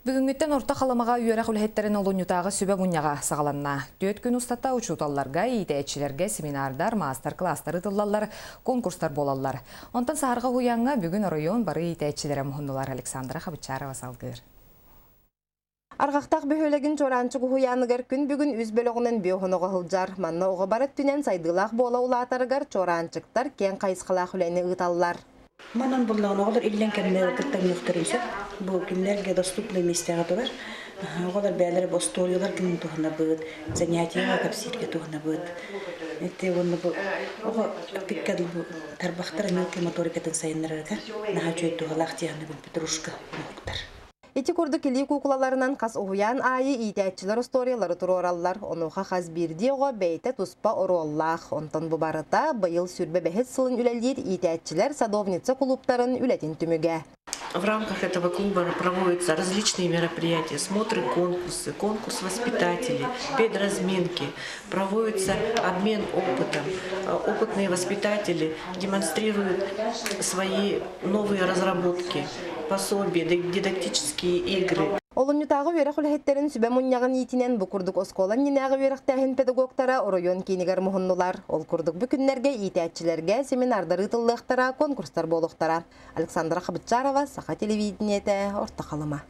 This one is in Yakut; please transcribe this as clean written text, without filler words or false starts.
Бүгүҥҥүттэн Орто Халымаҕа үөрэх үлэһиттэрин олунньутааҕы сүбэ мунньаҕа саҕаланна. 4 күн устата учууталларга, иитээччилэргэ семинардар, маастар-кылаастар ыытыллаллар, конкурстар буолаллар. Онтон Саһарҕа уһуйааҥҥа бүгүн оройуон бары иитээччилэрэ муһуннулар. Александра Хабычарова салгыыр. Арҕахтаах бөһүөлэгин Чуораанчык уһуйааныгар күн бүгүн үс бөлөҕүнэн биоһоноҕо сылдьар. Манна оҕо бары өттүнэн сайдыылаах буола улаатарыгар чуораанчыктар киэҥ хайысхалаах үлэни ыыталлар. Манан буллаҕына оҕолор иллэҥ кэмнэрэ кытта үөхтэрин сөп. Бу кинилэргэ доступный миэстэҕэ турар. Оҕолор бэйэлэрэ бу остуоруйалар гынан туһанабыт, занятиеҕа кэпсииргэ туһанабыт. Ити уонна бу оҕо пикка бу тарбахтара мелкий моторикатын сайыннарарга наһаа үчүгэй туһалаах дии петрушка оҥоһуктар. Ити курдук илии куукулаларынан хас уһуйаан аайы иитээччилэр остуоруйалары туруораллар. Онуоха хас биирдии оҕо бэйэтэ туспа оруоллаах. Онтон бу барыта быйыл 25-ис сылын үлэлиир иитээччилэр садовница кулууптарын үлэтин түмүгэ. В рамках этого клуба проводятся различные мероприятия, смотры, конкурсы, конкурс воспитателей, педразминки, проводится обмен опытом. Опытные воспитатели демонстрируют свои новые разработки, пособия, дидактические игры. Олунньутааҕы үөрэх үлэһиттэрин сүбэ мунньаҕын иитинэн бу курдук оскуола иннинээҕи үөрэхтээһин педагогтара оройуон киинигэр муһуннулар. Ол курдук бу күннэргэ иитээччилэргэ семинардар ыытыллыахтара, конкурстар буолуохтара. Александра Хабычарова, Саха телевидениетэ, Орто Халыма.